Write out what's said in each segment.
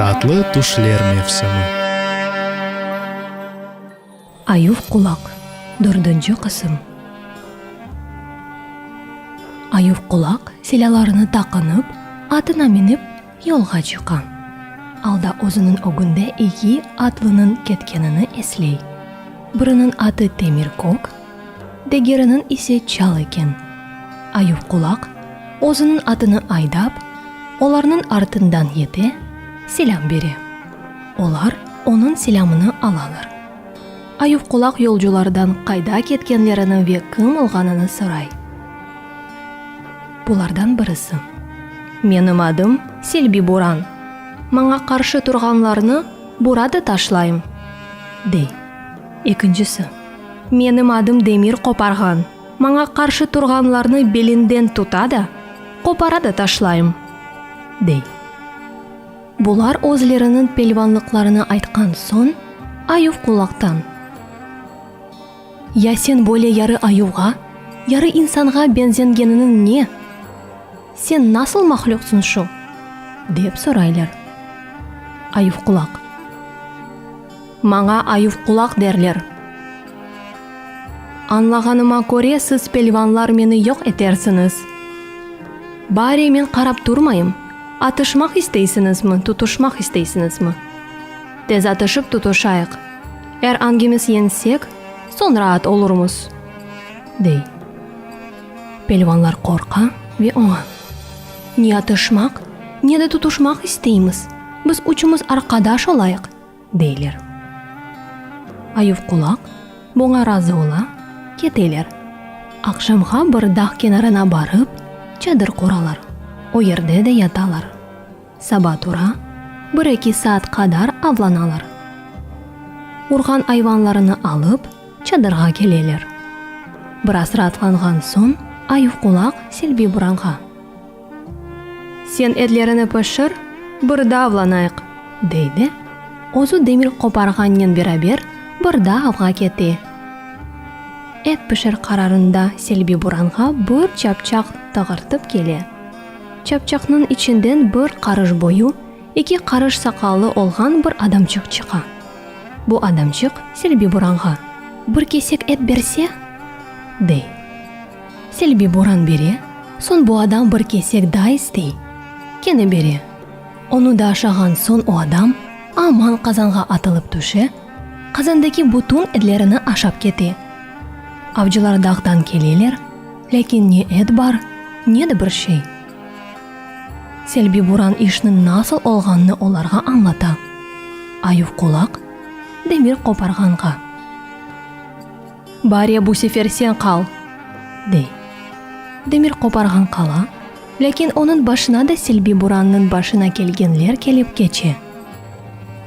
Tatlı tüşler mevsimi. Ayuv qulaq, dördünci qısım. Ayuv qulaq silâlarını taqınıp, atına minip, yolğa çıqa. Alda özüniñ ögünde eki atlınıñ ketkenini esley. Biriniñ atı Temir Kök, degeriniñ ise Çal eken. Ayuv qulaq özüniñ atını aydap, olarnıñ artından yete, selâm bere. Olar onıñ selâmını alalar. Ayuv qulaq yolculardan qayda ketkenlerini ve kim olğanını soray. Bulardan birisi, Menim adım Selbi Boran. Maña qarşı turğanlarnı bura da taşlayım, dey. Ekincisi, Menim adım Demir Qoparğan. Maña qarşı turğanlarnı belinden tuta da, qopara da taşlayım, dey. Bular özleriniñ pelvanlıqlarını aytqan soñ, ayuv qulaqtan. Ya sen böyle yarı ayuvğa, yarı insanğa beñzengeniniñ ne? Sen nasıl mahlüqsıñ şu? dep soraylar. Ayuvqulaq. Maña Ayuvqulaq derler. Añlağanıma köre siz pelvanlar meni yoq etersiñiz. Bari men qarap turmayım, atışmaq isteysiñizmi, tutuşmaq isteysiñizmi? Tez atışıp tutuşayıq. Er angimiz yeñsek, soñ raat olurmız, dey. Pelvanlar qorqa ve oña, Ne atışmaq, ne de tutuşmaq isteymiz, biz üçümiz arqadaş olayıq, deyler. Ayuvqulaq buña razı ola, keteler. Aqşamğa bir dağ kenarına barıp, çadır quralar, o yerde de yatalar. Saba tura, bir-eki saat qadar avlanalar. Urğan ayvanlarını alıp, çadırğa keleler. Biraz raatlanğan soñ, Ayuvqulaq Selbi Buranğa. Sen etlerini pişir, bir daa avlanayıq, dey de, özü demir qoparğannen beraber bir daa avğa kete. Et pişir qararında Selbi Buranğa bir çapçaq tığırtıp kele. Çapçaqnıñ içinden bir qarış boyu, eki qarış saqalı olğan bir adamçıq çıqa. Bu adamçıq Selbi Buranğa. Bir kesek et berse? dey. Selbi Buran bere, soñ bu adam bir kesek daa istey, kene bere. Onı da aşağan soñ o adam aman qazanğa atılıp tüşe, qazandaki bütün etlerini aşap kete. Avcılar dağdan keleler, lâkin ne et bar, ne de bir şey. Selbi Buran işniñ nasıl olğanını olarğa añlata. Ayuvqulaq demir qoparğanğa. Bare bu sefer sen qal, dey. Demir qoparğan qala, lâkin onıñ başına da Selbi Burannıñ başına kelgenler kelip keçe.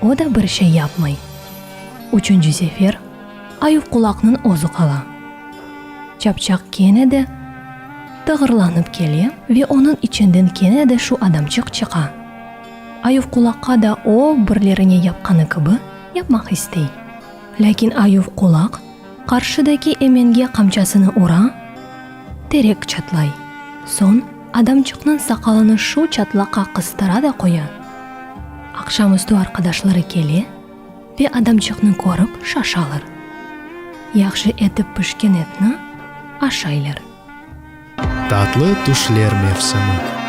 O da bir şey yapmay. Üçünci sefer Ayuvqulaqnıñ özü qala. Çapçaq kene de tığırlanıp kele ve onıñ içinden kene de şu adamçıq çıqa. Ayuvqulaqqa da o birlerine yapqanı kibi yapmaq istey. Lâkin Ayuvqulaq qarşıdaki emenge qamçasını ura, terek çatlay. Soñ adamçıqnıñ saqalını şu çatlaqqa qıstıra da qoya. Aqşam üstü arqadaşları kele ve adamçıqnı körip şaşalar. Yahşı etip pişken etni aşaylar. Tatlı tüşler mevsimi.